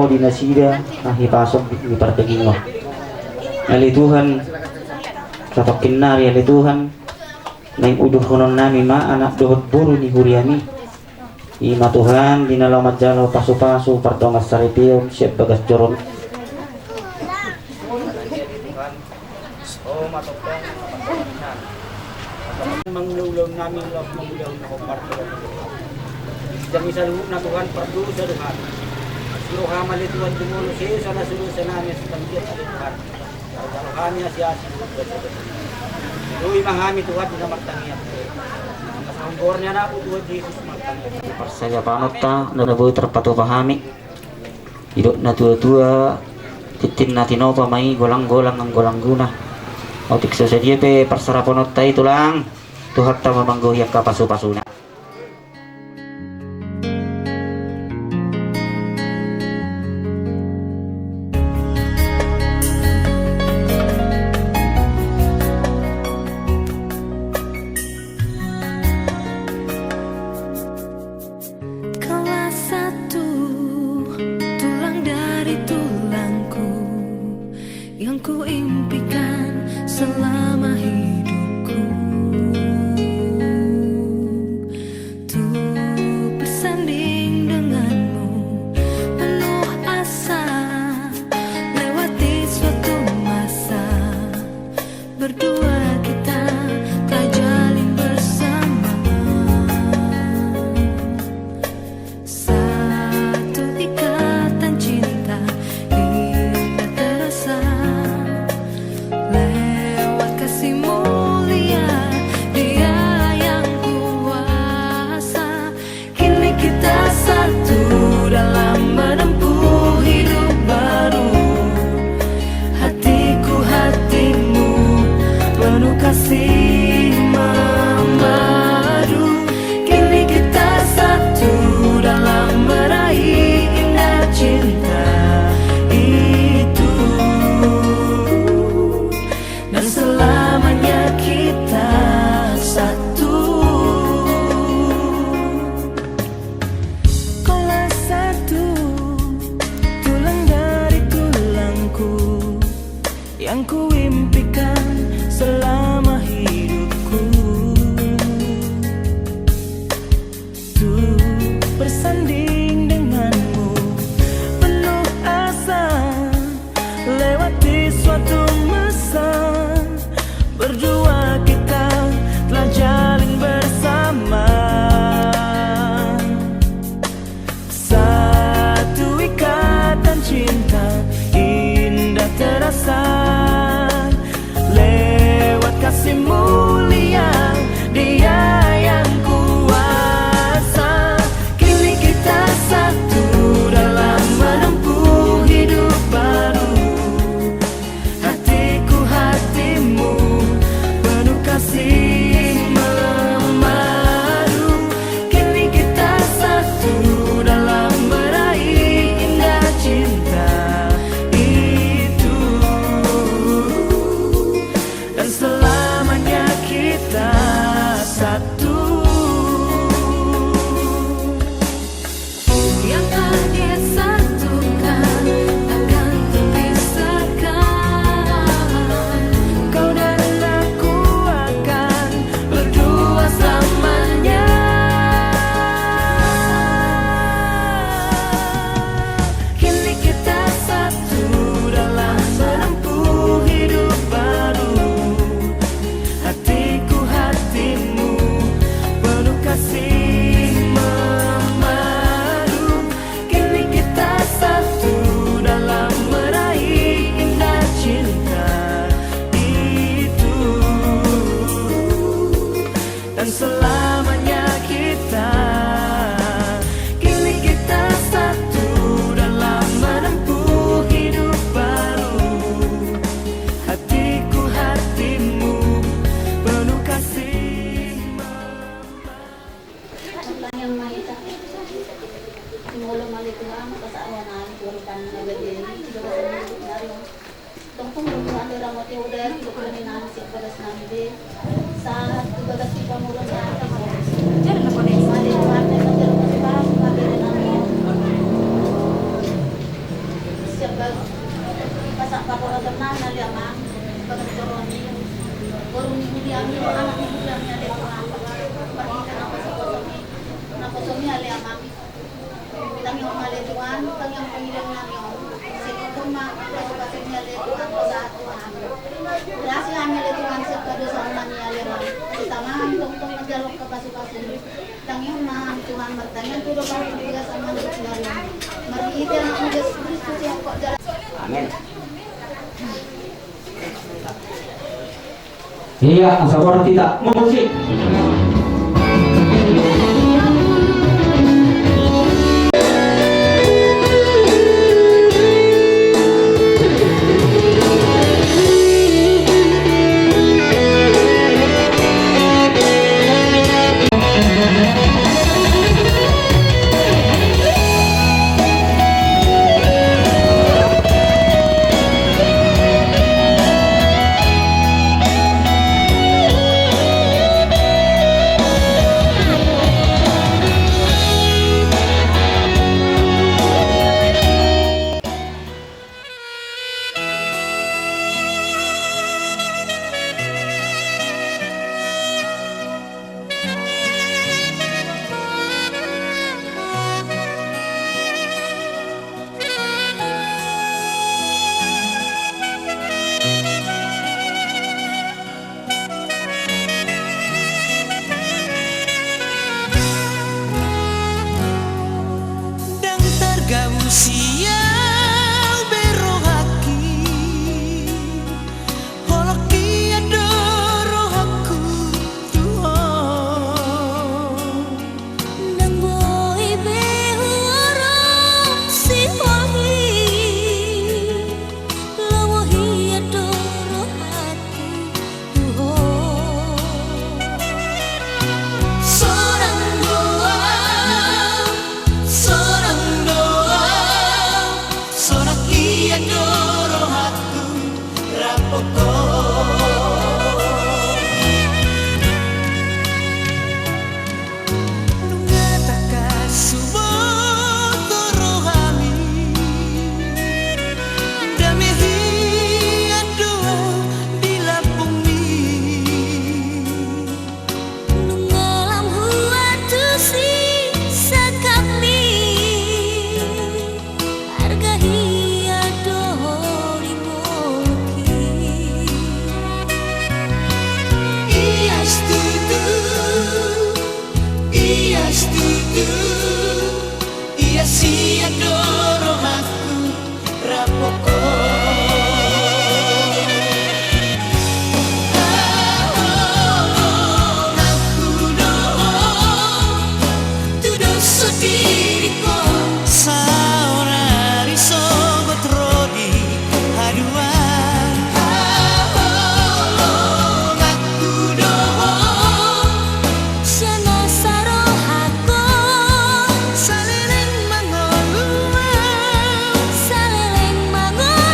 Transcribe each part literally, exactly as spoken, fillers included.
di nasida na hipason di pardagingon. Ale Tuhan, satongkin nari ale Tuhan, naeng udurhononnami ma anak dohot boru ni huriami. Ima Tuhan, di na laho manjalo pasupasu pardongan saripeon sian bagas joro. Mangulahon nami laos mangulahon na hombar. Jami saluhutna Tuhan pardosa do hami. Siro hami ale Tuhan jumolo sesa na so dosa nami asi tangkiat ale Tuhan. Tarjalo hami asi-asi. Doi ma hami Tuhan di na martangiang. Angka sahombornya anakmu Tuhan Jesus martangiang. Parsayapanonta na boi tarpatupa hami. Didok na tua-tua, tintin na tinopa ma i, golang-golang anggo langguna. Otik so sadia pe parsarapononta i tulang, Tuhanta ma manggohi angka pasu-pasuna. Kaulah satu tulang dari tulangku yang kuimpikan selama hidupku. Untuk bersanding denganmu penuh asa, lewati suatu masa. Berdua kita telah jalin bersama. Satu ikatan cinta indah terasa. Lewat kasih mulia Dia yang kuasa. Kini kita satu dalam menempuh hidup baru. Hatiku hatimu penuh kasih memadu. Kini kita satu dalam meraih indah cinta itu. Dan selamanya kita satu. Kaulah satu tulang dari tulangku yang kuimpikan selama hidupku. Untuk bersanding denganmu penuh asa. Lewati suatu masa, berdua kita telah jalin bersama. Satu ikatan cinta indah terasa. Lewat kasih mulia Dia yang kuasa. Kini kita satu dalam menempuh hidup baru. Hatiku hatimu penuh kasih memadu. Kini kita satu dalam meraih indah cinta itu. Dan selamanya kita satu. Yang telah disatukan takkan terpisahkan. Kau dan aku akan berdua selamanya. Kini kita satu dalam menempuh hidup baru. Hatiku hatimu penuh kasih memadu. Kini kita satu dalam meraih indah cinta itu. Dan selamanya kita. Kini kita satu dalam menempuh hidup baru. Hatiku hatimu penuh kasih. Tongtong do Tuhan, ramoti uda di bagas nami be. Sahat tu bagas ni pamoruon nami. Mauliate Tuhan, mauliate Tuhan, mauliate Tuhan. Pasahat paborhaton nami ale Amang, pangatoron ni boru ni huriami, anak ni huriami ale Tuhan. Marhite naposoposomi, naposomi ale Amang. Tangihon ma ale Tuhan, tangihon pangidoan nami on. Sai tung ma pasupasumi ale Tuhan, pasahat Tuhan. Berhasil hami ale Tuhan, sian hadosaon nami ale Amang. Sai tama hami tongtong manjalo pasupasumi. Tangihon ma hami Tuhan, martangiang tu Ho do pangkilalasan manjalo. Marhite Anakmu Jesus Kristus sian ho jala. Amin. Iya, asa borat hita. Musik. Ndang targabus i au be rohangki, holong hian do rohangku tu ho. Ndang boi be huarosi ho i, lomo hian do rohangku tu ho. Sonang do au, sonang do au, sonang hian do rohangku rap dohot ho. Nunga tangkas huboto rohami, dame hian do au di lambungmi. Nunga lam huantusi sangkapmi, arga hian do ho di ngolungki. Ias tutu, ias tutu, ias hian do rohangku rap dohot ho. Haholonganku do ho, tu dos songon diriku, saonari sogot ro di haduan. Haholonganku do ho, sian nasa rohangku, saleleng mangolu au, saleleng mangolu.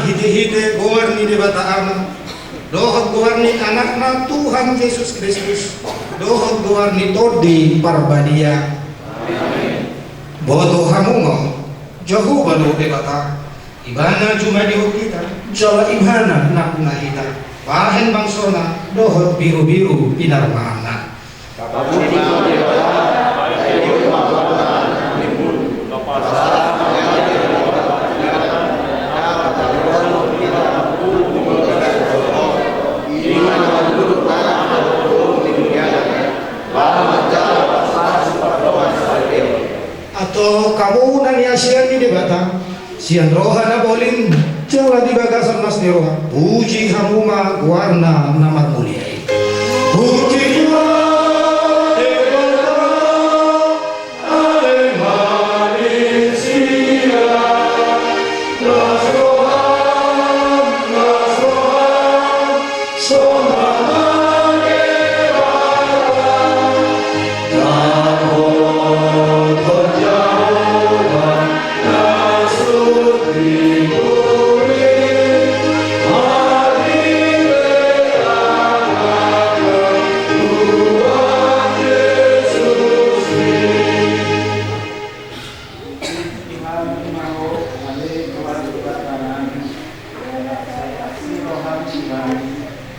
Hite-hite goar ni Debata Ama, dohot goar ni Anakna Tuhan Jesus Kristus, dohot goar ni Tondi Parbadia. Boto hamu ma, Jahowa do Debata, Ibana jumadihon hita, jala Ibana nampuna hita, bahen bangsona dohot birubiru pinarumahanna. Antong hamu na niasian ni Debata sian roha na bolin jala di bagasan las ni roha, puji hamu ma goarna na marmulia i. Puji Tuhan, Debata, ale Manusia, las roham, las roham, sonang ma Debata.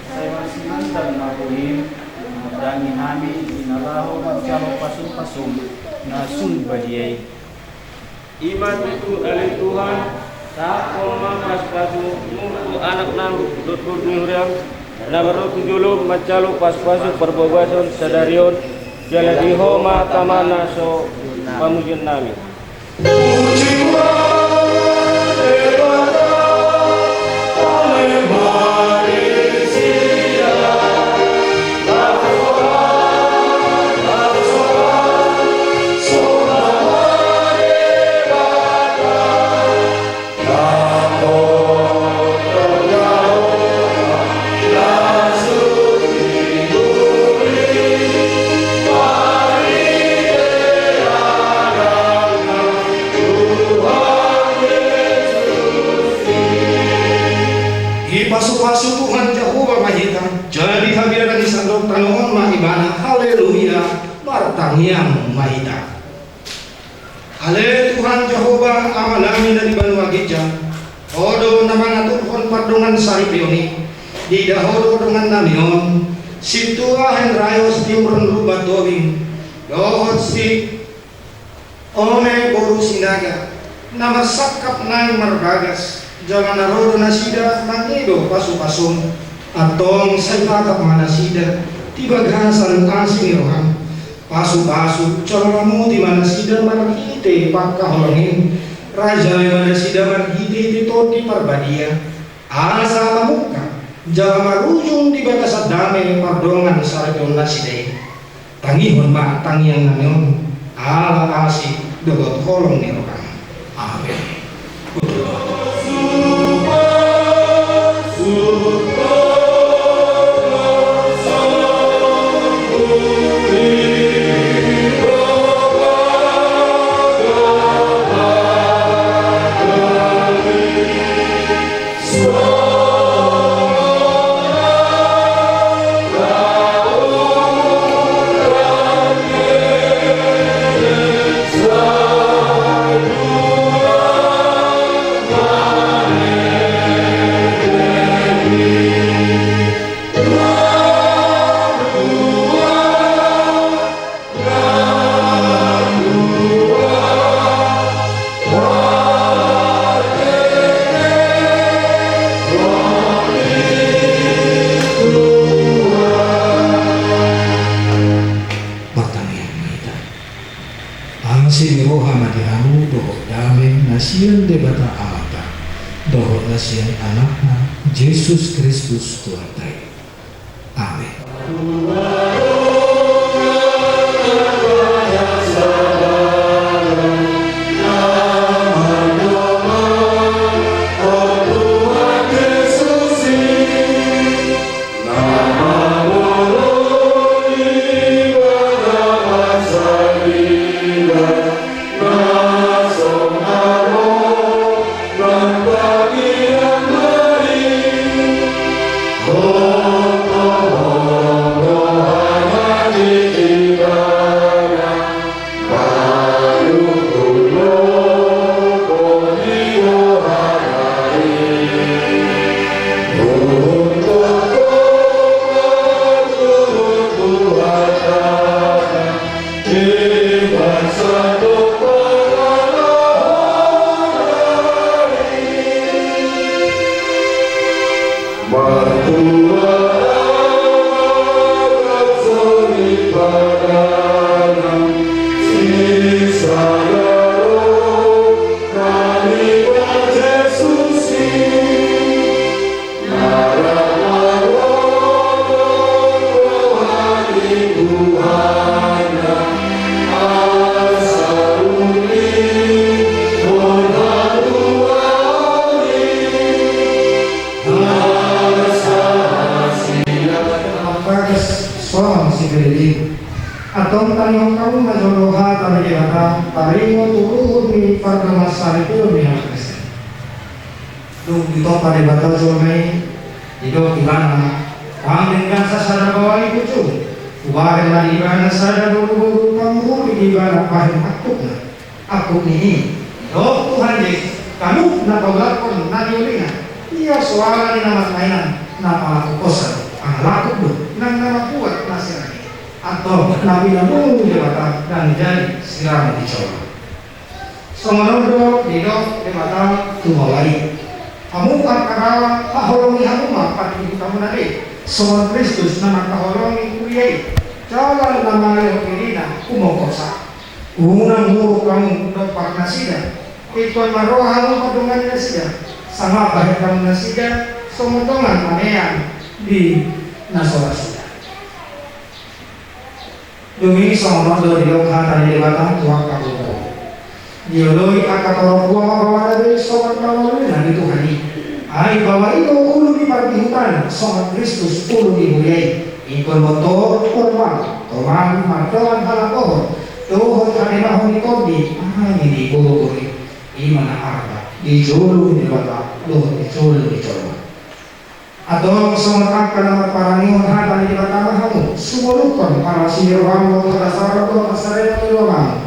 Sai marsinangkap ma hami, mandalangi hami di na laho manjalo pasu-pasum na sun badia i. I ma tutu ale Tuhan, sahaphon ma pasu-pasum tu anaknam dohot boru ni huriam, na marroha tu jolo manjalo pasu-pasu parbagason sadari on, jala di Ho ma tama na so pamujionnami. Dipasu-pasu Tuhan Jahowa ma hita, jadi habiaran ni sandok tano on ma ibana. Haleluya. Martangiang ma hita. Ale Tuhan Jahowa, Amanami na di banua ginjang, Ho do na mangaturhon pardongan saripeon i. Diida Ho do dongannami on, Sintua Hendraeus Tiuron Lumban Tobing, dohot si One boru Sinaga, na marsangkap nai marbagas, jala na ro do nasida mangido pasu-pasum. Antong sai tangkap ma nasida di bagasan asi ni roham. Pasu-pasu jala ramoti ma nasida marhite pangkaholongan i. Rajai ma nasida marhite-hite Tondi Parbadia, asa mamungka jala marujung di bagasan dame pardongan saripeon nasida i. Tangihon ma tangiangnami on ala asi dohot holong ni roham. Amen. Martangiang ma hita. Asi ni roha ma di hamu dohot dame na sian Debata Amanta dohot na sian Anakna Jesus Kristus Tuhanta i. Amen. Antong tangihon hamu ma jolo hata ni Debata, taringot tu ruhut ni pardongan saripeon ni halak Kristen. Dung ditompa Debata jolma i, didok Ibana, "Hami denggan sasada baoa i puju, hubahen ma di Ibana sada boruboru, pangurupi di Ibana bahen angkupna." Angkup ni i, didok Tuhan Jesus, "Ganup na paulakkon na niulina, ia so ala ni na marmain, na palaku posan, angkup do nang na mambuat na sirang i. Antong na pinangido ni Debata ndang jadi sirang ni jolma." Songon on do didok Debata tu baoa i, "Hamu angka dalan, haholongi hamu ma parngoluon hamu na be, songon Kristus na mangkaholongi huria i, jala na mangalehon dirina humokosa. Unang muruk hamu dompak nasida, ingkon marroha hamu mandongani nasida, sanga bahen hamu nasida songon dongan mamean di na so ra suda." Dung i songon on do didok hata ni Debata tu angka boru. Dioloi angka torop tua ma baoa na be songon pangoloina ni Tuhan i. Ai baoa i do ulu ni parbihutan, songon Kristus ulu ni huria i. Ingkon boto, unang, toman mardongan halak hohom dohot hademahon ni tondi, hami di boru-boru i. I ma na arga di jolo ni Debata dohot di jolo ni jolma. Antong songon angka na marparangehon hata ni Debata ma hamu, sumolukhon parasi ni roham dohot hadasaron dohot hasalean ni lomo.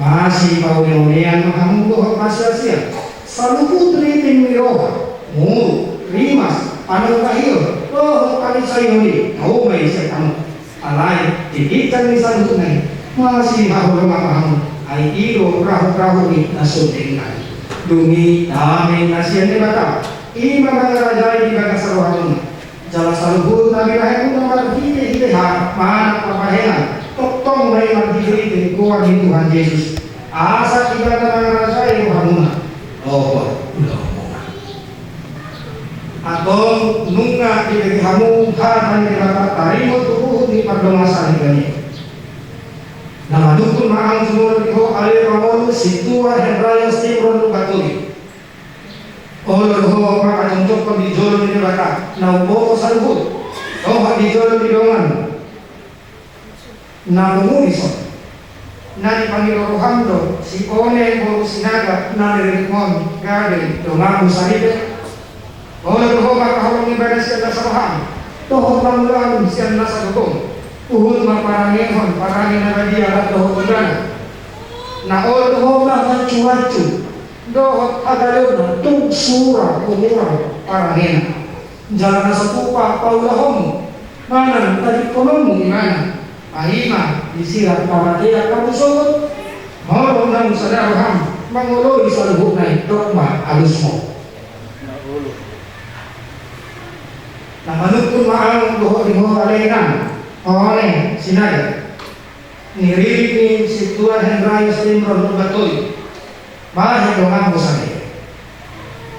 Masipauneunean ma hamu dohot masiasian, saluhut riting ni roha, muruk, rimas, panungkahon dohot panisaihon i, tau ma i sian hamu. Alai di ginjang ni saluhutna i, masihaholongan ma hamu, ai i do rahut-rahut ni na so denggan. Dung i dame na sian Debata, i ma mangarajai di bagasan rohamuna. Jala saluhut na binahenmuna marhite-hite hata manang parbahenan, tongtong ma i marhite-hite goar ni Tuhan Jesus, asa Ibana mangarajai rohamuna dohot ulaonmuna. Antong nunga dibege hamu hata ni Debata taringot tu ruhut ni pardongan saripeon i. Na manungkun ma ahu jumolo di ho, ale pangolu, sintua Hendraios Timron Lumban Tobi. Olo do ho mangkajongjonghon di jolo ni Debata na umboto saluhut, dohot di jolo ni dongan na pungu dison. Na dipangido roham do si One boru Sinaga na riritmon gabe donganmu saripe. Olo do ho mangkaholongi ibana sian nasa roham dohot mangulahon sian nasa gogom, huhut marparangehon parange na badia rap dohot ibana. Na olo do ho mangancu-ancu dohot hagaleonna tung sura umur parangena. Jala na so tupa paulahonmu manang tadingkononmu ibana, paima di sirang hamatean hamu sogot. Molo naung sada roham mangoloi saluhutna i, dok ma alusmu. Na manungkun ma ahu dohot di ho ale inang, One Sinaga, ni ririt ni sintua Hendraios Timron Lumban Tobi. Bahen donganmu saripe.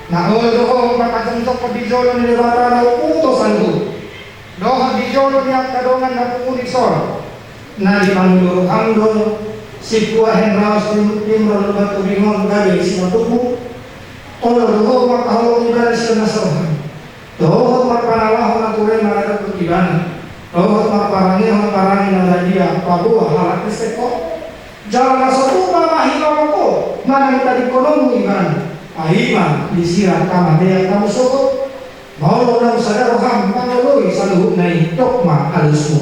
Na olo do ho mangkajongjonghon di jolo ni Debata na umboto saluhut, dohot di jolo ni angka dongan na pungu dison. Na dipangido roham do sintua Hendraios Tim-, Timron Lumban Tobi on gabe simatumbu. Olo do ho mangkaholongi ibana sian nasa roham, dohot marpangalahon na ture maradat tu ibana, dohot marparangehon parange na badia paboa halak Kristen ho. Jala na so tupa ma hilaon ho manang tadingkononmu ibana, paima di sirang hamatean hamu sogot. Molo naung sada roham mangoloi saluhutna i, dok ma alusmu.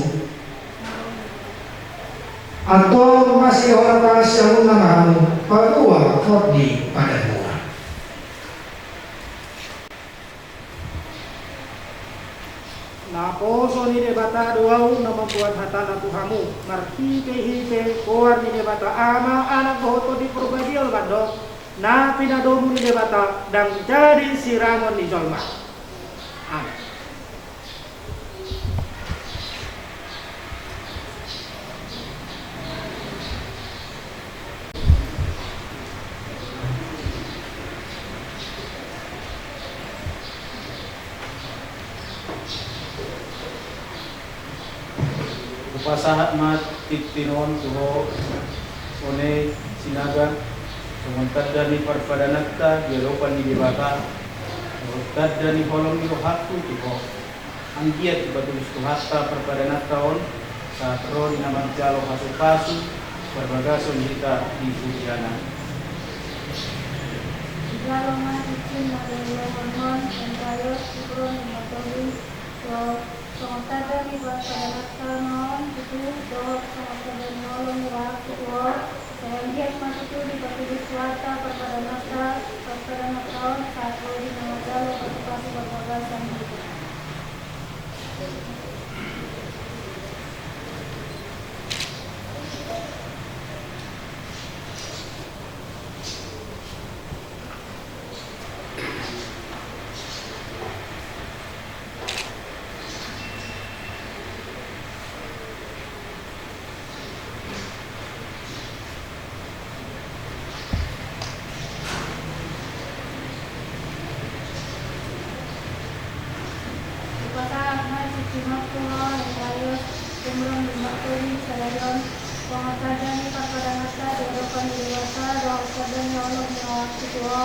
Antong masihohot pangasiamuna ma hamu paboa hot di padanmuna. Naposo ni Debata do ahu na mamboan hatana tu hamu marhite-hite goar ni Debata Ama, Anak dohot Tondi Porbadia, mandok: Na pinadomu ni Debata ndang jadi sirangon ni jolma. Amen. Pasahat ma tintin on tu ho, One Sinaga, songon tanda ni parpadananta di adopan ni Debata, dohot tanda ni holong ni rohangku tu ho. Anggiat dipatulus Tuhanta parpadananta on, sahat ro di na manjalo pasupasu parbagason hita di huriana. Jalo ma tintin na nilehonmon, Andreas, Sipron, Matoli, so, songon tanda ni parpadananta on tutu, dohot songon tanda ni holong ni rohangku tu ho, sai anggiat ma tutu dipatulus Tuhanta parpadananta, parpadananta on, sahat ro di na manjalo pasupasu parbagason hita. Hupasahat ma tintin on tu ho, Andreas, Sipron, Matoli, sadari on, songon tanda ni parpadananta di adopan ni Debata, dohot tanda ni holong ni rohangku tu ho,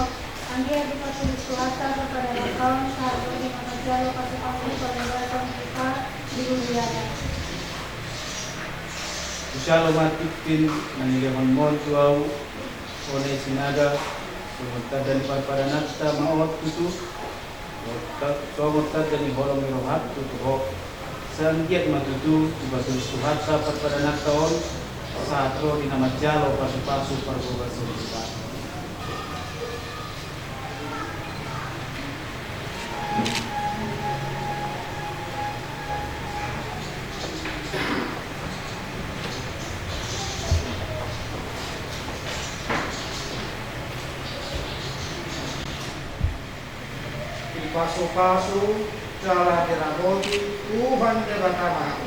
anggiat dipatulus Tuhanta parpadananta on, sahat ro di na manjalo pasupasu parbagason hita di huriana. Hujalo ma tintin na nilehonmon tu ahu, One Sinaga, songon tanda ni parpadananta ma on tutu, songon tanda ni holong ni rohangku tu ho, sai anggiat ma tutu dipatulus Tuhanta parpadananta on, sahat ro di na manjalo pasupasu parbagason hita. Dipasupasu jala diramoti Tuhan Debata ma hamu.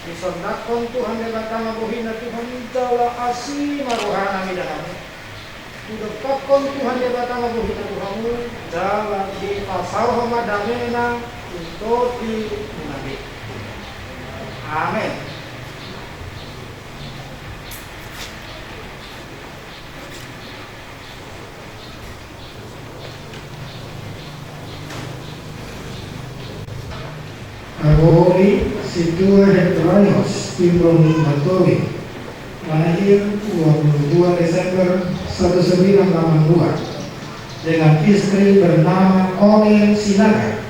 Disondangkon Tuhan Debata ma bohina tu hamu jala asi ma rohana mida hamu. Didompakkon Tuhan Debata ma bohina tu hamu jala dipasaorhon ma damena tu tondi nami. Amen. Agohi Sintua Hendronius Timron Batowi, lahir dua puluh dua Desember seribu sembilan ratus delapan puluh dua, dengan istri bernama One Sinaga,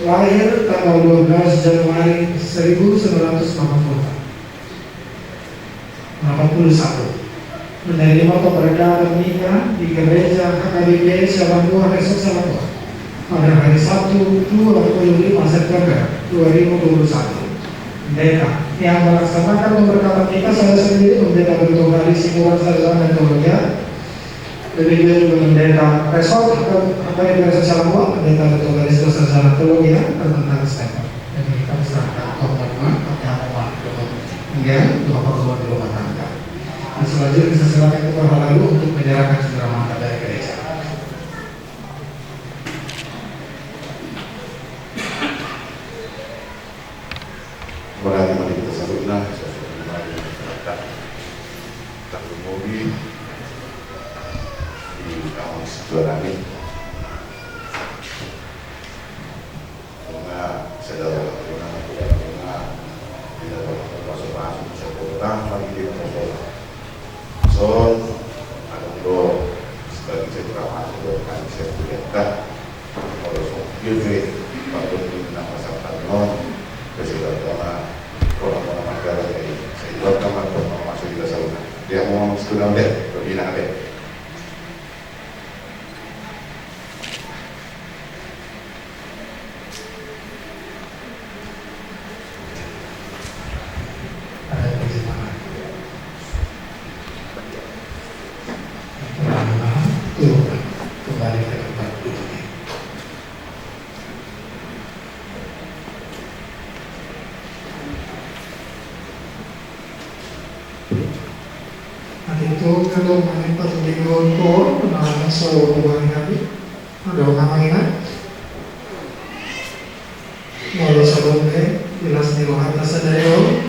lahir tanggal dua belas Januari seribu sembilan ratus delapan puluh empat. Delapan puluh satu. Menerima pemberkatan nikah di Gereja H K B P Siamantua Resort Siamantua pada hari Sabtu, dua puluh lima September dua ribu dua puluh satu. Pendeta yang melaksanakan pemberkatan nikah saya sendiri, Pendeta Bertogari Simuran, Sarjana Teologi. Demikian juga Pendeta Resort, H K B P Resort Siamantua, Pendeta Bertogari Simuran, Sarjana Teologi, ya, tentang stempel. Jadi, kami serahkan kepada Tuhan, kami hamba Tuhan. Enggak, Tuhan perlu di rumah tangga. Dan selanjutnya, saya serahkan kepada Bapak Ibu untuk menyerahkan ceramah dari gereja. Mauliate ma di hita saluhutna, saluhutna di masyarakat. Tarlumobi di kampung Sidoarjo. Nunga sadari on, nunga, nunga, nunga pasupasu, bisa kurang, mari kita berdoa. Son, adong do sebagai centra masuk do kami saya kuliahkan. Kalau so, dia pe, kalau di nama satan non, bisa kurang, kurang, kurang, kurang, saya buat kamar, kurang, masuk di dasar. Dia mau masuk dalam deh, lebih nak deh. Ada terjemahan. Pertama, turun kembali ke tempat duduknya. Atik tu, kalau main patut di luar kor, nah, so, bukan kami. Adong na manginan? Molo songon i, di las ni rohanta sadari on,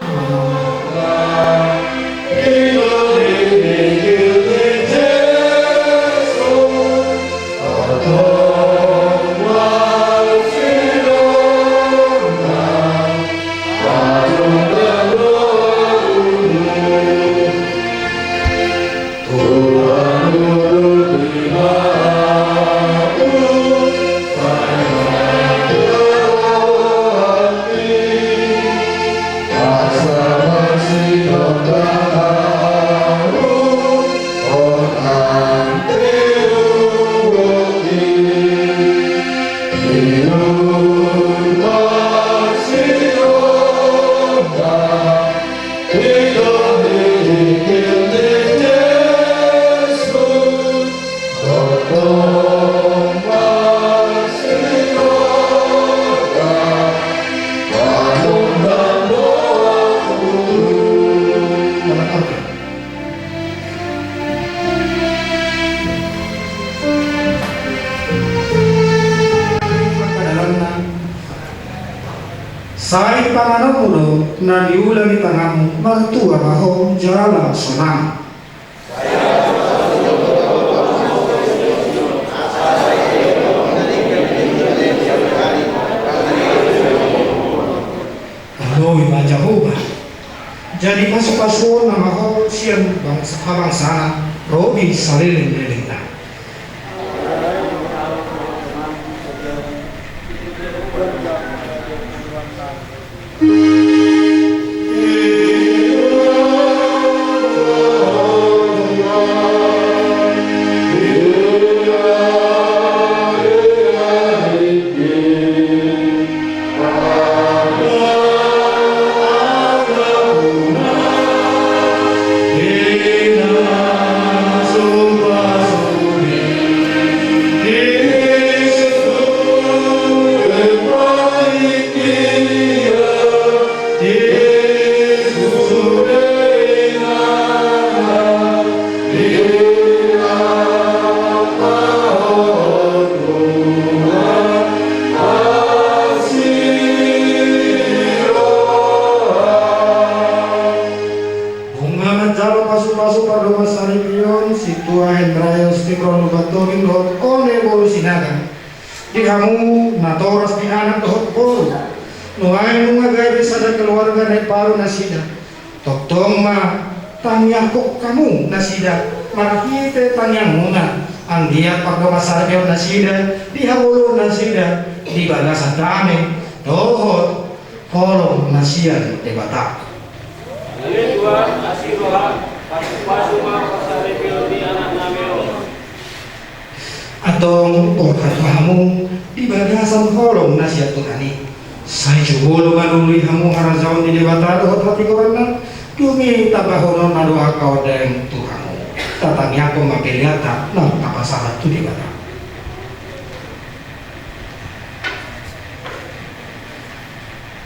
Sai panganonmu do na niula ni tanganmu, martua ma ho jala sonang. Alo, i ma Jahowa. Jadi pasupasuon na ma ho sian bangsa, habangsana, ro di saleleng-lelengna. Nunga manjalo pasupasu pardomuan saripeon, Sintua Hendraeus Timor Lumban Toging dohot One boru Sinaga. Di hamu natoras ni anak dohot boru, nuaeng nunga gabe sada keluarga na ipalu nasida. Tongtong ma tangiangkon hamu nasida marhite tangiangmuna, anggiat pardongansaripeon nasida, di habolon nasida, di bagasan dame dohot holong na sian Debata. Ale Tuhan, asi roham, pasupasu ma parsaripeon ni anaknami on. Antong borhat ma hamu di bagasan holong na sian Tuhan i. Sai jumolo manului hamu harajaon ni Debata dohot hatigoranna, dung i tambahononna do angka on daeng tu hamu. Tatangiangkon ma peleanta naung tapasahat tu Debata.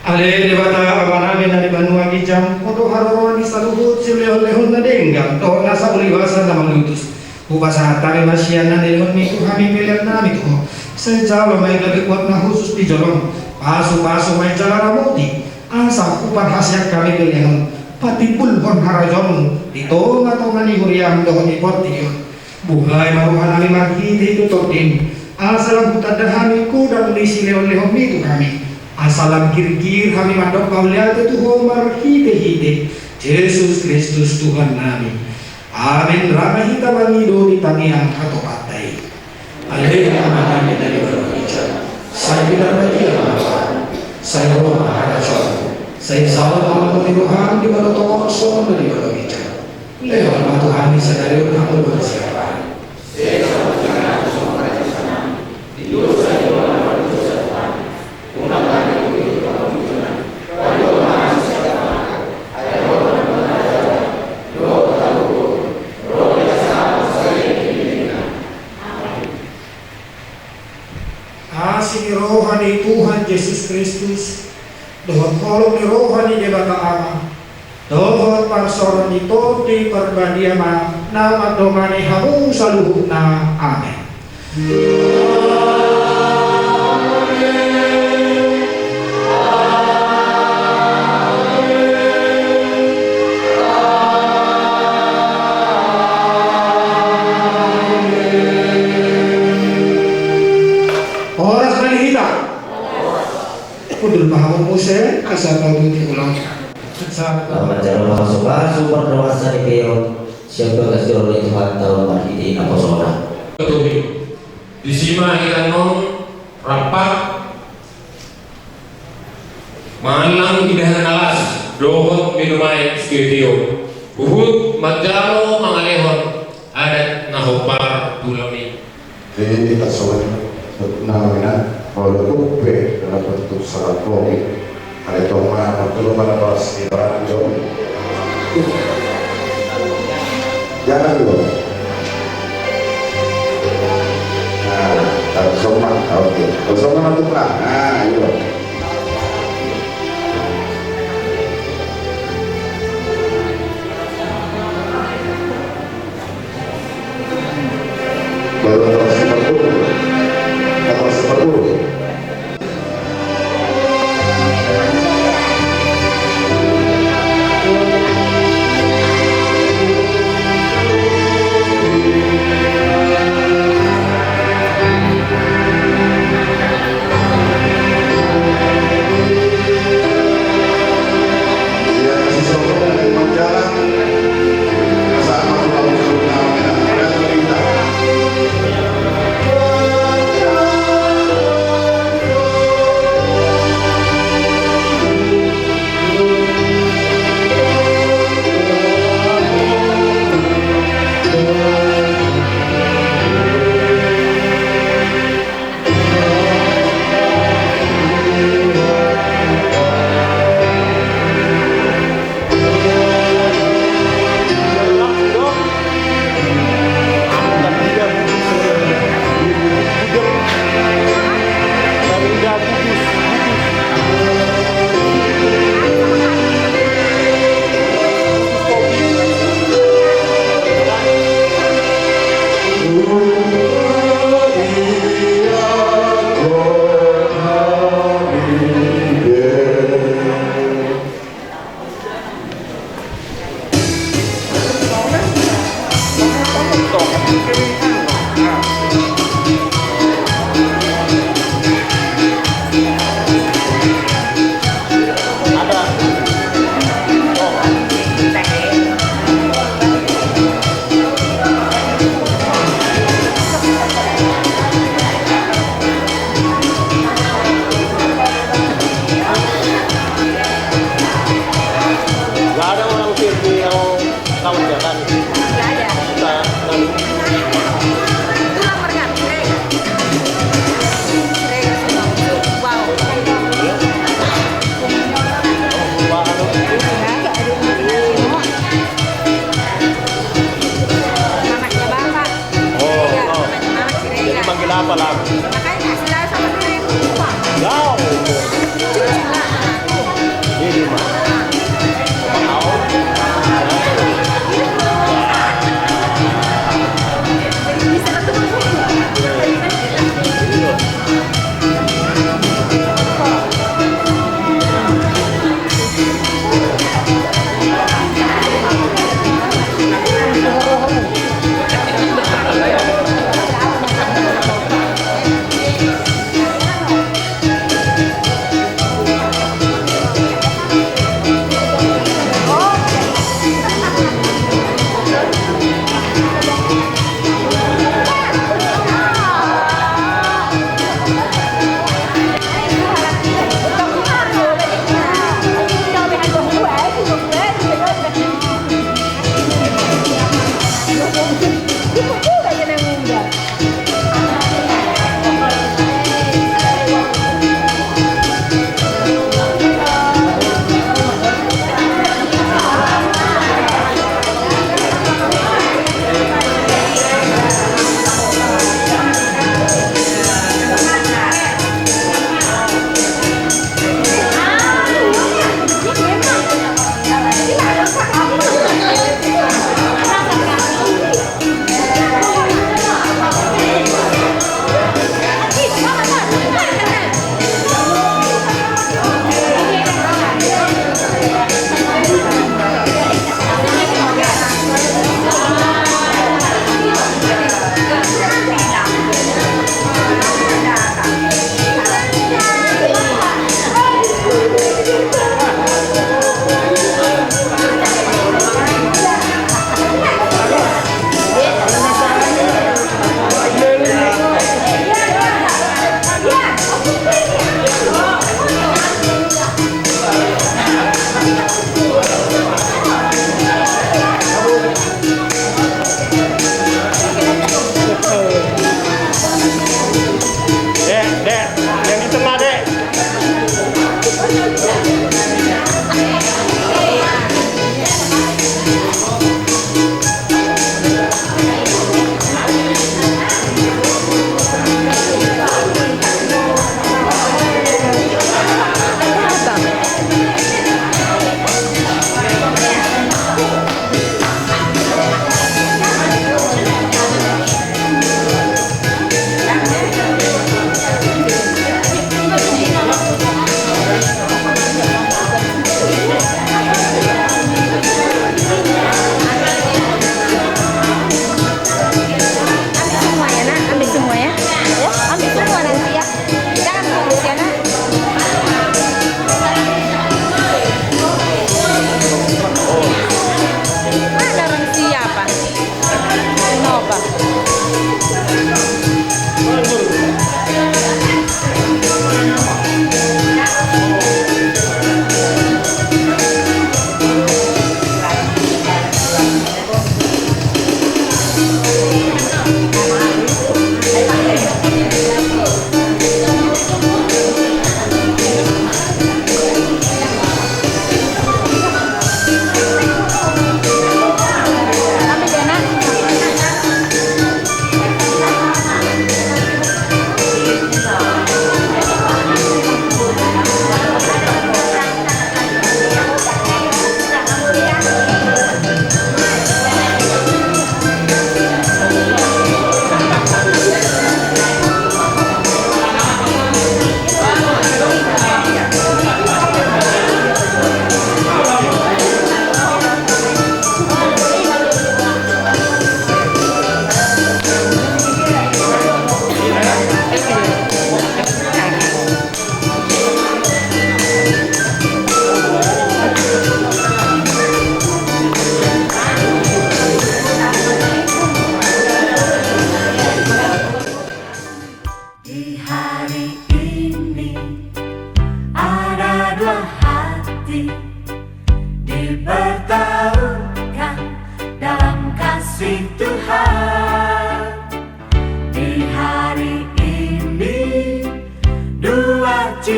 Ale Debata Amanami na di banua ginjang, Ho do haroroan ni saluhut silehonlehon na denggan dohot nasa uliwasan na manglutus. Hupasahat hami ma sian na nilehonmi tu hami peleannami tu Ho. Sai jalo ma i gabe uap na hushus di jolom. Pasupasu ma i jala ramoti, asa huparhaseang hami pelean on patimbulhon harajaonmu di tongatonga ni huriam dohot di portibi on. Buhai ma rohanami marhitehite tondim, asa lam hutanda hami godang ni silehonlehonmi tu hami, asa lam girgir hami mandok mauliate tu Ho marhitehite Jesus Kristus Tuhannami. Amen. Ra ma hita mangido di tangiang hatopanta i. Ale Amanami na di banua ginjang, sai pinarbadia ma goarmu, sai ro ma harajaonmu, sai jalo ma lomo ni roham di banua tonga on songon na di banua ginjang. Lehon ma tu hami sadari on hangoluan siapari. Asi ni roha ni Tuhan Jesus Kristus, dohot holong ni roha ni Debata Ama, dohot parsaoran ni Tondi Parbadia ma na mandongani hamu saluhutna. Amen. Horas ma di hita. Hundul ma hamu muse asa tauduti ulaon. Laho manjalo pasupasu pardongansaripeon sian bagas joro ni Tuhanta on marhite naposona. Disi ma hita annon rap mangallang indahan na las dohot minum aek sitio-tio huhut manjalo mangalehon adat na hombar tu ulaon i. Jadi, tarsongon na ina. Molo tung pe dalam bentuk salam covid, alai tong ma, molo tung ma na pas di barang jom. Jangan dulu. Nah, langsung ma, oke. Langsung ma, langsung ma. Nah, iyo. Baru atas empat puluh. Atas empat puluh.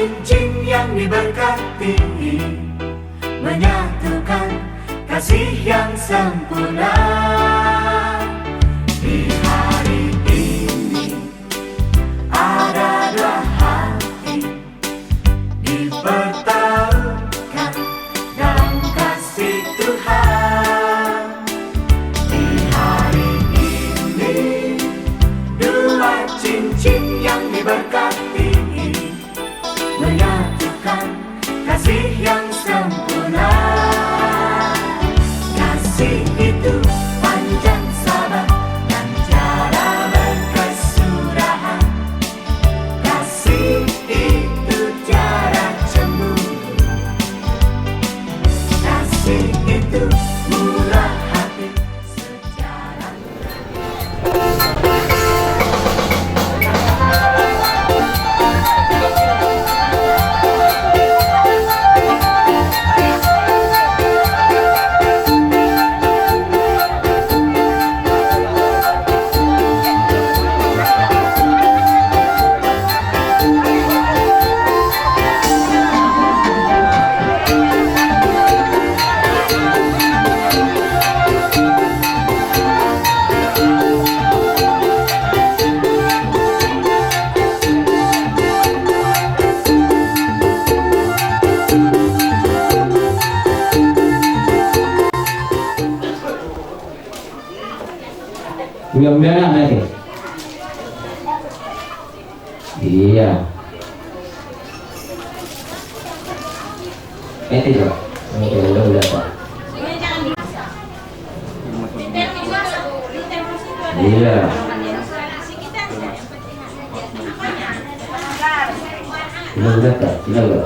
Cincin yang diberkati menyatukan kasih yang sempurna. Di hari ini ada dua hati dipertemukan dalam kasih Tuhan. Di hari ini dua cincin yang diberkati menyatukan kasih yang sempurna. Kasih itu panjang sabar dan tiada berkesudahan. Kasih itu tiada cemburu. Kasih itu murah hati. Ulang-ulangan nanti. Iya. Ente juga. Oke, udah, udah, Pak. Iya. Udah, udah, Pak. Udah, udah.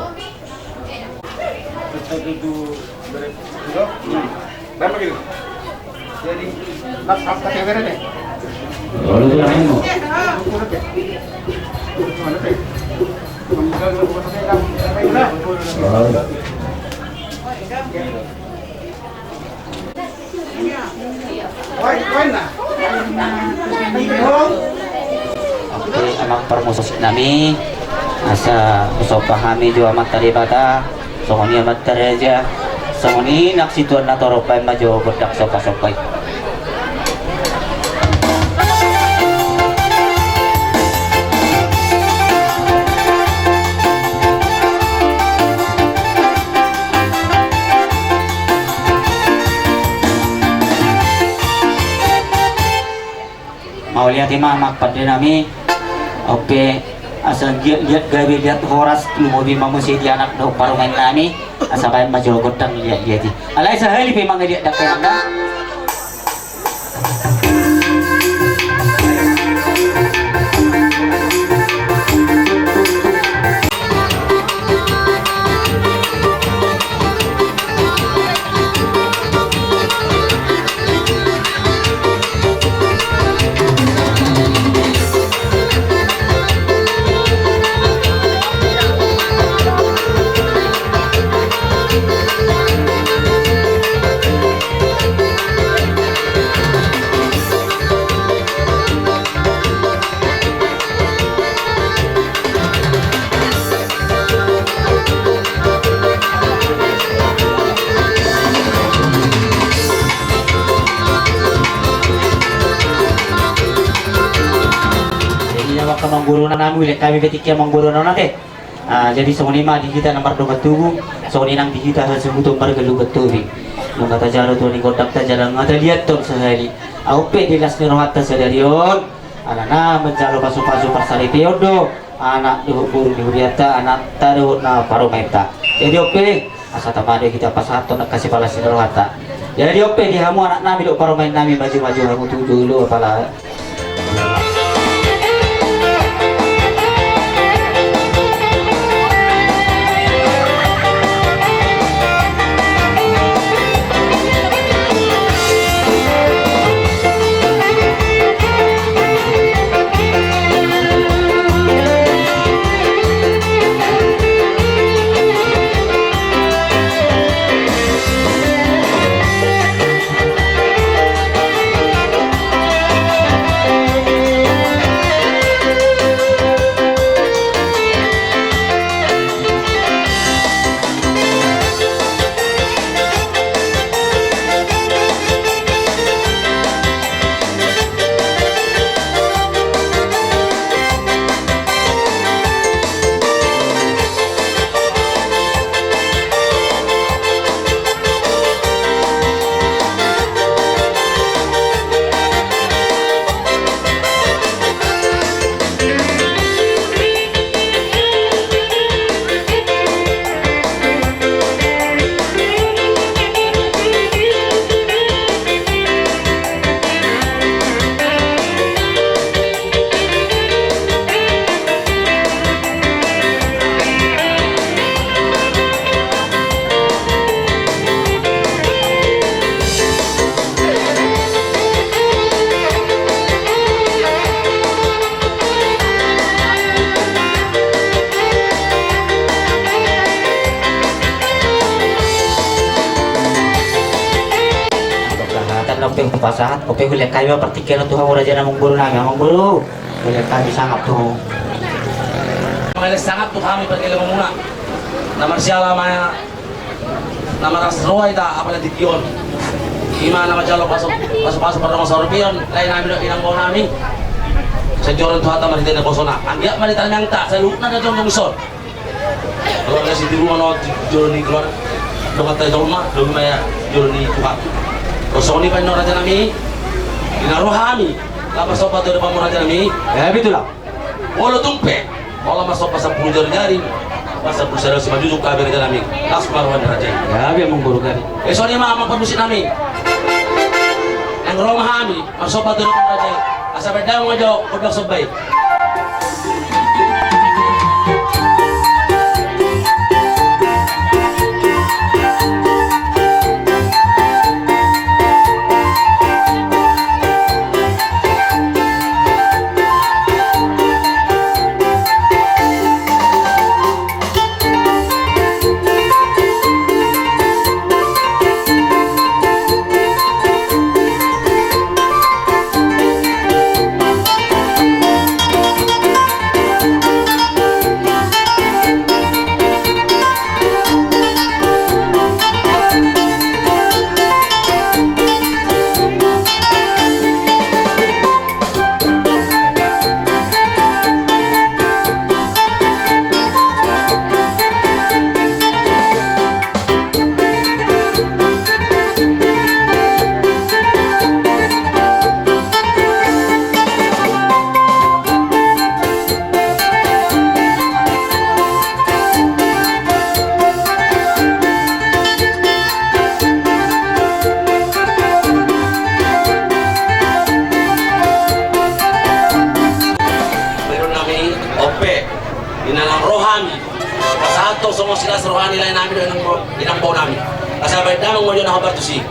Oke, amang parmusik nami, asa husomba hami jo Amanta Debata. Songon i ma, Amanta Raja. Songon i nang situan na torop, baen ma jo gondang somba-somba i. Mauliate ma, amang pande nami. Oke, asa liat-liat gabe liat horas, lumobi ma muse di anak dohot parumaen nami. Asa baen ma jo gondang liat-liat i. Alai sahali pe mangaliat dangka i, amang. Jadi, ya, maka mangguru nami, ulek kami betik ya mangguru nona te. Ah, jadi songon i ma di hita na mardongan tubu, songon i nang di hita hasuhuton margalugan tobing. Nunga tajalo tu ni gondang, tajalo nunga taliathon sahali. Ahu pe di las ni rohanta sadari on. Alana manjalo pasu-pasu parsaripeon do anak dohot boru ni hurianta, anakta dohot na parumaenta. Jadi on pe, asa tama do hita pasahathon nang hasipalas ni rohanta. Jadi on pe di hamu anak nami dohot parumaen nami, maju-maju hamu tu jolo apala. Hupasahat, ope hulehon hami ma partingkian on tu hamu raja nami, amangboru nami, amangboru. Hulehon hami sangap tu hamu. Hulehon sangap tu hami partingkian muna. Na marsiala ma, na maras roha hita apala tingki on. Ima na manjalo pasu-pasu pardongan saur matua, lae nami dohot inang bao nami. Sai jolo tu hata marhite na hosona. Anggiat ma di tangiangta saluhutna na jongjong dison. Keluarga Sitiruon on jolo ni keluarga, donganta jolma, lobi ma ia jolo ni Tuhan. Songon i pe annon raja nami, di na ro hami laho marsomba tu adopanmu raja nami. Ia betul lah. Olo tung pe, olo marsomba sampulu jari-jari, sampulu sada simanjujung hami raja nami. Las ma roha ni raja i. Ia biar menggoru kami. Eh, songon i ma amang parmusik nami. Naeng ro ma hami marsomba tu adopanmu raja i. Asa baen damang ma jo gondang somba i. Berun nami, ope, di na naeng ro hami. Pasahathon songon silas roha ni lae nami dohot inang bao, inang bao nami. Asa baen damang ma jo na hombar tusi.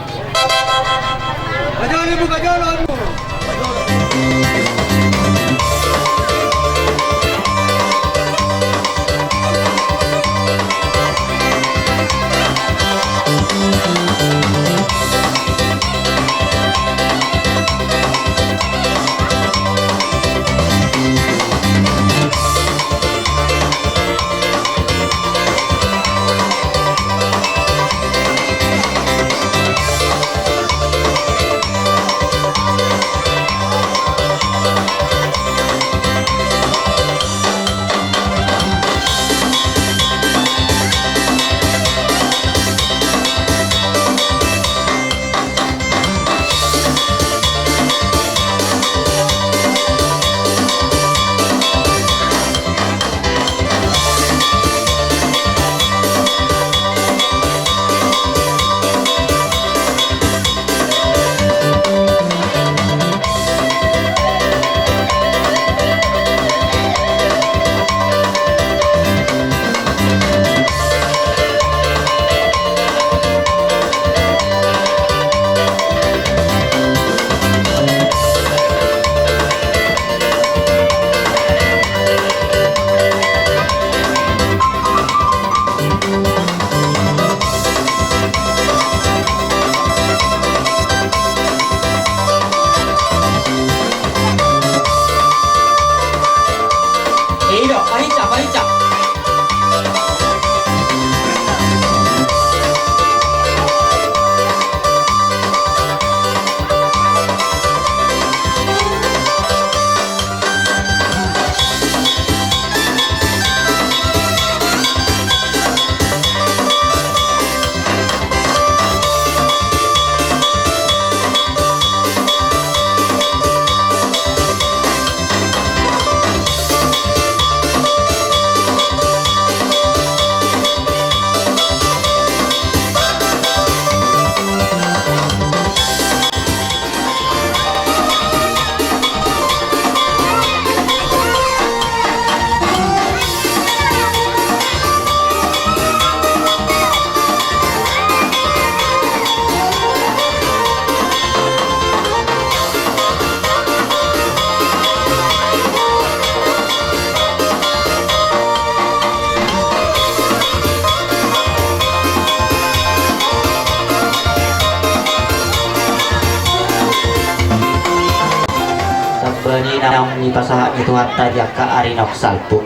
naung dipasahat ni Tuhanta di angka ari naung salpu.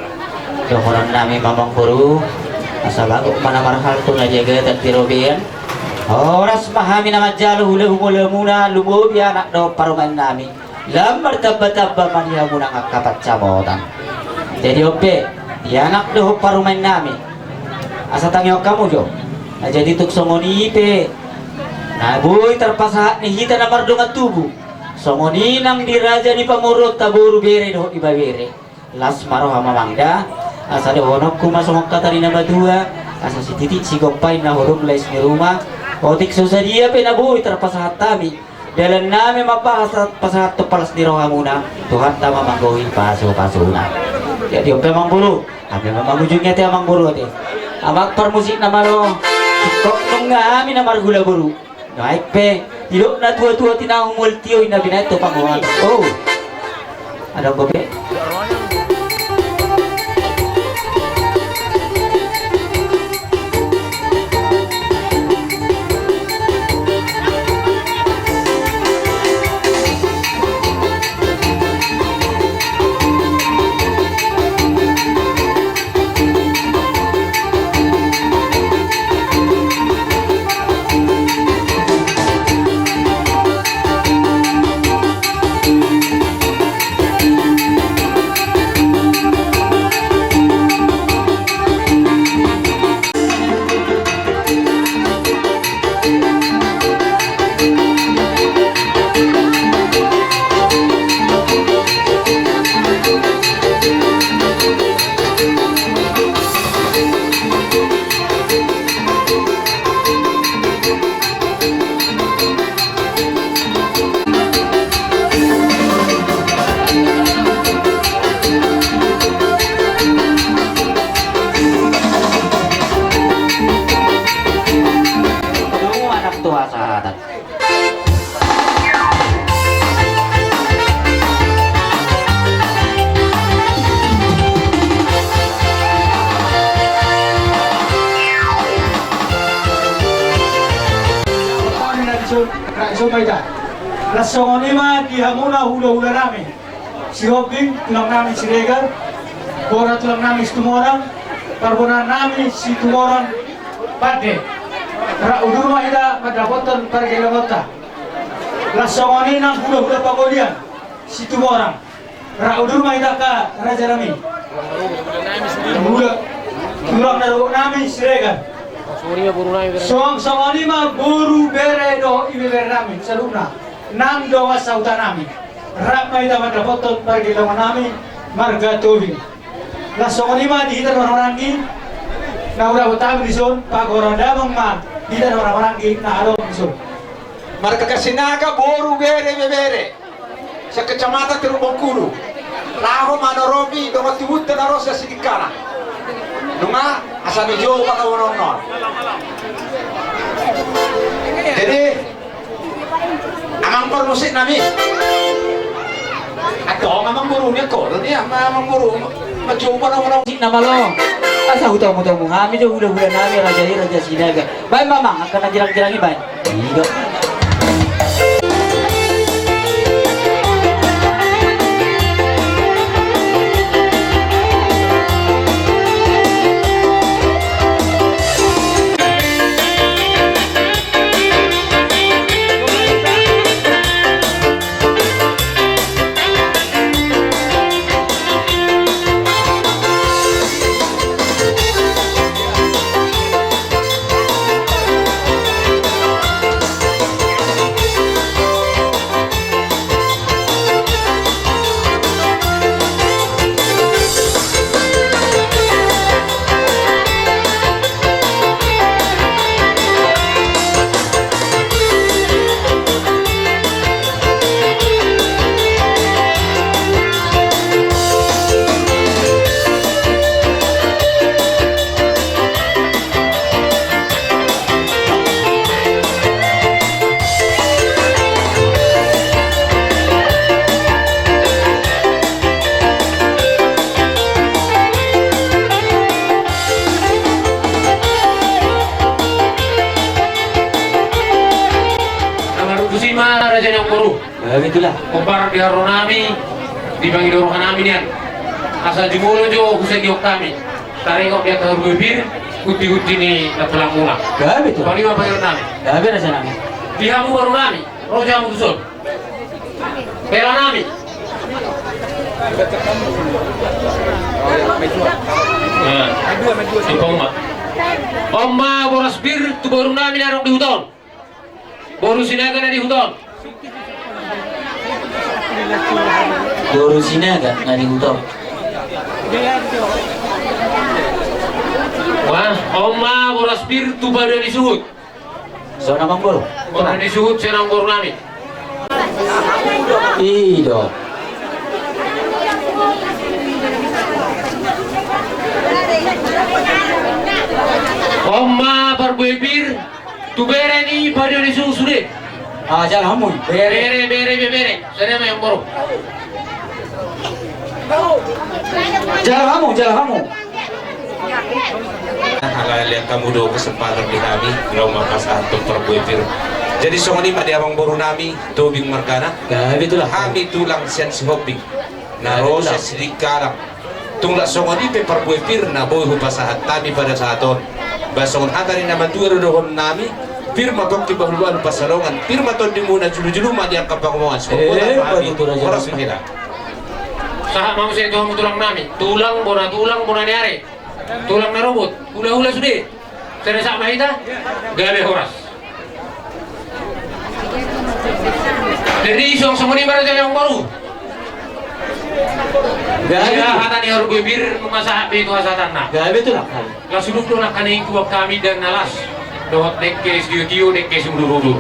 Dohonon nami ma amangboru, asa bagot ma na marhalto na di agatan di robean. Horas ma hami na manjalo hula-hulamuna, lumobi anak dohot parumaen nami. Lam martamba-tamba ma di hamu nang angka pansamotan. Jadi on pe, di anak dohot parumaen nami, asa tangihon hamu jo. Na jadi tung songon i pe, na boi tarpasahat ni hita na mardongan tubu, songon i nang di raja ni pamoruonta, boru, bere dohot ibebere. Las ma roha mamangda, asa dohononku ma songon hata ni na matua, asa sititik sigompa inna hudung lais ni ruma. Otik so sadia pe na boi tarpasahat hami, dalan nami ma pasahat, pasahat tu palas ni rohamuna, Tuhanta ma manggohi pasu-pasuna. Jadi on pe amangboru, hami ma mangujungi ate amangboru ate. Amang parmusik na malo, singkop nunga hami na marhula boru. Baik pe, didok na tua-tua, tinahu mual tio, inna binahen tu pangomoan. Oh. Adong dope. Anak tua sahatan. Las songon i ma di hamuna hula-hula nami. Sihombing tulang nami Siregar, Bora tulang nami Situmorang, parbonaan nami Situmorang Pande. Rap udur ma hita mandapothon pargelongonta. Las songon i nang hula-hula pangolian Situmorang. Rap udur ma hita angka raja nami. Hula, tulang na dohot nami Siregar. Songon, songon i ma boru, bere dohot ibebere nami saluhutna nang dongan sahuta nami. Rap ma hita mandapothon pargelongon nami marga Tobing. Las songon i ma di hita na marhahamaranggi na hudapot hami dison, pagoran damang ma hita na marhahamaranggi na adong dison. Marga Sinaga, boru, bere, ibebere, sekecamatan Teluk Bengkulu. Laho manoropi dongan tubunta na ro sian Sidikalang. Nunga, asa nijou panaonon on. Jadi, amang parmusik nami. Antong amangboru ni, anggo ni amangboru. Manjou panaonon. Sik na malo. Asa hutamu-tamu hami jo hula-hula nami, raja i, raja Sinaga. Baen ma amang angka na girang-girang i, baen. I do. Na marundusi ma raja ni amangboru. Hombar di haroro nami, Dipangido roha nami nian asa jumolo jo husegehon hami taringot di angka parbue pir, gunti-gunti ni na tulang muna. Gabe tu. Songon i ma pangidoan nami. Gabe raja nami. Di hamu boru nami, ro jo hamu tuson. Hela nami. On ma boras pir tu boru nami na adong di huta on. Boru Sinaga na di huta on. Boru Sinaga na di huta on. Wah, on ma boras pir tu paduan ni suhut. Songon i ma boru. Paduan ni suhut songon i ma boru nami. I do. On ma parbue pir. Tu bere ni paduan ni suhut sude. Ah, jala hamu. Bere, bere, bere, bere. Sude ma on boru. Jala hamu, jala hamu. Alai lean hamu do kesempatan di hami, laho pasahathon parbue pir. Jadi songon i ma di amang boru nami, Tobing margana. Gabe tulang. Hami tulang sian Sihombing. Na ro sian Sidikalang. Tung lak songon i pe parbue pir na boi hupasahat hami pada saat on. Ba songon hata ni na matua do dohonon nami, pir ma pongki bahulu-alu pansalongan, pir ma tondimuna julu-julu ma di angka pangomoan. Horas ma hela. Sahat ma muse tu hamu tulang nami, tulang bona, tulang bona ni ari, tulang na robot, hula-hula sude. Sere sahat ma hita. Gabe horas. Jadi songon i ma raja ni amang boru. Gabe. Hata ni parbue pir nunga sahat be tu hasahatanna. Gabe tulang. Las uluk do nangkaning huboan hami dan na las dohot dengke sitio-tio, dengke simudur-udur.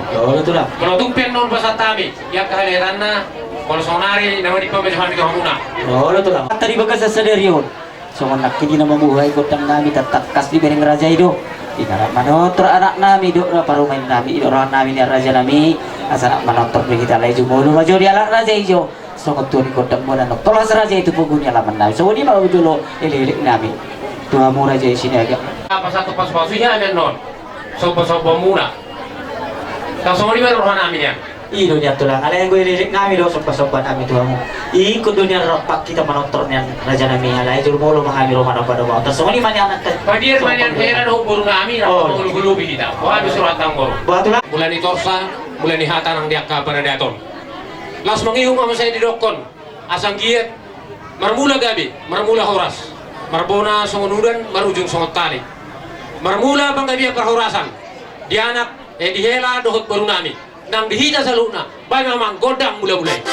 Molo tung pe annon pasahat hami di angka haliatanna, molo saonari na manimpa ma jo hami tu hamuna. Olo tulang. Hata di bagasan sadari on. Songon nangkin i na mamuhai gondang nami, tangkas dibereng raja i do. Di na rap manortor anak nami dohot parumaen nami, i do roha nami nian raja nami. Asa rap manortor di hita, alai jumolo ma jo di anak raja i jo. Songon tua ni gondang muna, nunga tolhas raja i tu pogu ni alaman nami. Songon i ma jolo elek-elek nami tu hamu raja i Sinaga. Pasahat pasu-pasu i hami annon. Somba-somba muna. Songon i ma roha nami nian. I do nian tulang, alai anggo elek-elek nami do, somba-somba nami tu hamu. Ingkon do nian rap hita manortor nian raja nami, alai jumolo ma hami ro manomba-nomba. Songon i ma nian. Padir ma nian hela dohot boru nami, rap mangoloi-oloi hita. Boha do surat amang boru. Boha tulang. Mula ni torsa, mula ni hata nang di angka paradaton. Las mangihut ma muse didokkon. Asa anggiat marmula gabe, marmula horas, marbona songon udan, marujung songon tali. Marmula panggabean parhorasan di anak, eh, di hela dohot boru nami, nang di hita saluhutna. Baen ma amang gondang mula-mula i.